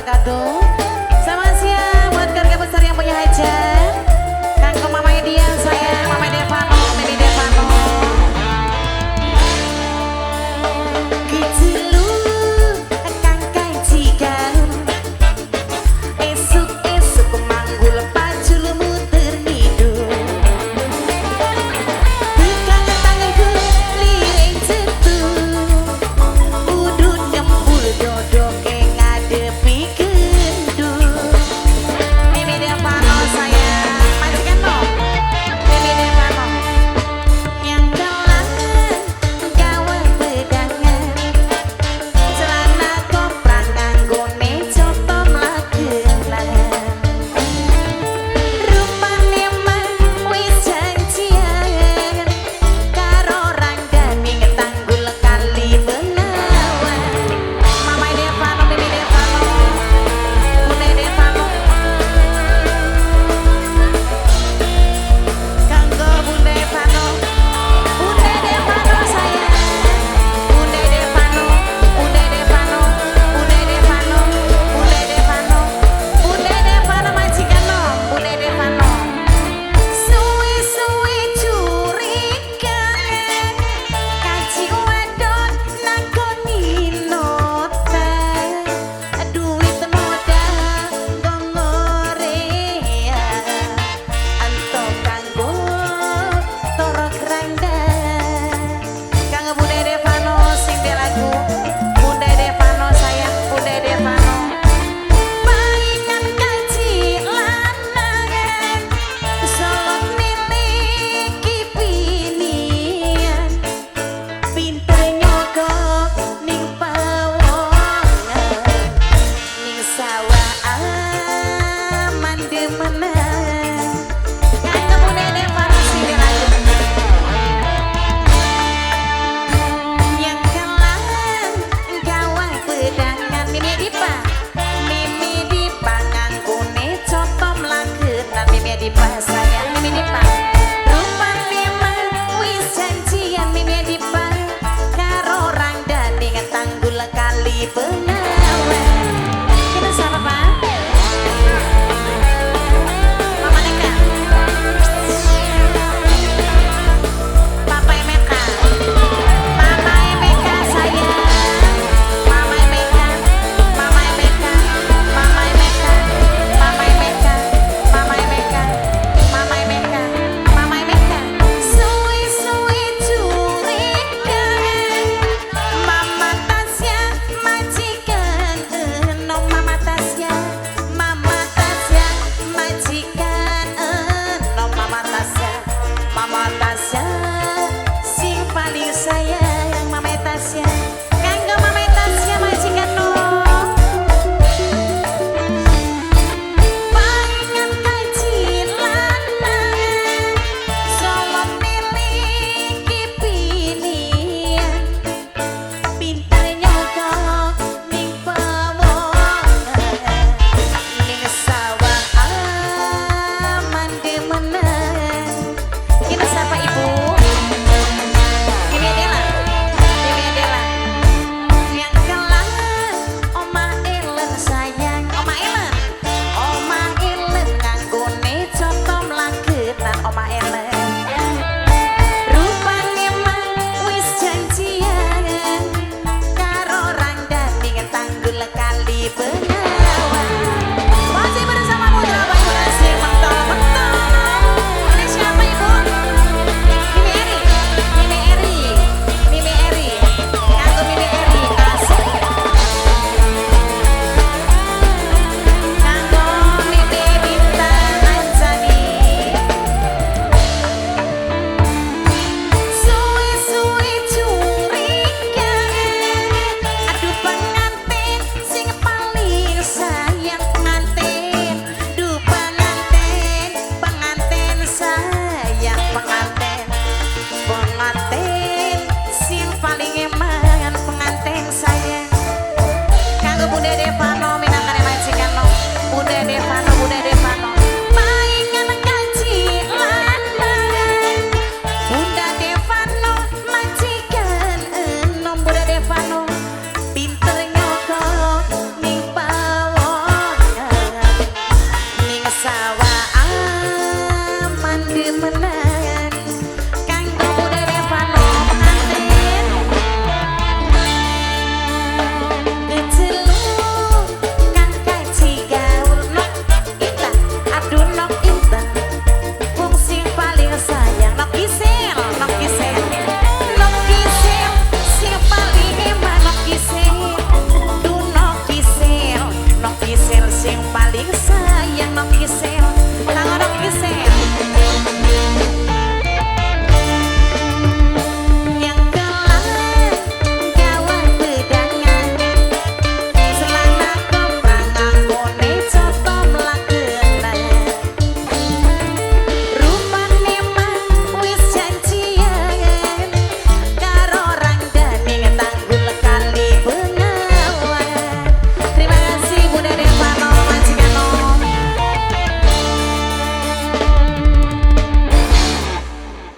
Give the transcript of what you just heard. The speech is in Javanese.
wabarakatuh. Selamat siang buat keluarga besar yang punya hajat. Kangkung Mama Dian, saya Mama Devano, Mimi Devano. Kecilu kang kajikan, esuk-esuk manggul pacul muter ngidul. Tekan tanganku liring cetu, udut nyembul dodoke ngadepi gendul. Mimi Devano saya, majikan no. Mimi Devano yang kelangan gawe pedangan, celana koprang nganggone coto mlagenan. Rupane mah wis janjian karo randane tanggul kali Bengawan. Mama Devano, Mimi Devano, Bunda Devano, kanggo Bunda Devano, Bunda Devano saya, Bunda Devano, Bunda Devano, Bunda Devano, Bunda Devano, Bunda Devano majikan no, Bunda Devano. Suwe-suwe curiga, kaji wadon nakoni nota, duit modal gongorea, anto kanggo torok randa. Kanggo Bunda Devano sing de lagu, Bunda Devano sayang, Bunda Devano. Paingan kaji lanangan, solot miliki pinian, pinter nyogok ning pawongan, ning sawah aman demenan. Kanggo Bunda Devano sing de lagu. Yang kelan gawe pedangan, Mimi Dipa, Mimi Dipa nganggone coto mlagenan. Mimi Dipa sayang, Mimi Dipa. Rupane mah wis janjian Mimi Dipa karo randane tanggul kali Bengawan. Kita sama Pak? Mama Neka, Papa Emeka, Mama Emeka sayang, Mama Emeka, Mama Emeka, Mama Emeka, Mama Emeka, Mama Emeka, Mama Emeka, Mama Emeka. Suwe-suwe curiga, Mama Tasya majikan enom, Mama Tasya, Mama Tasya majikan enom, Mama Tasya, Mama Tasya sing paling sayang, Mama Tasya. Kanggo Mama Tasya majikan no. Paingan kaji lanangan, solot miliki pinian, pinter nyogok ning pawongan, ning sawah aman demenan. Kita sapa ibu? Mimi Adela, Mimi Adela. Yang kelan Oma Ellen sayang, Oma Ellen, Oma Ellen nganggone coto mlagenan, Oma Ellen. Rupane mah wis janjian karo randane tanggul kali Bengawan.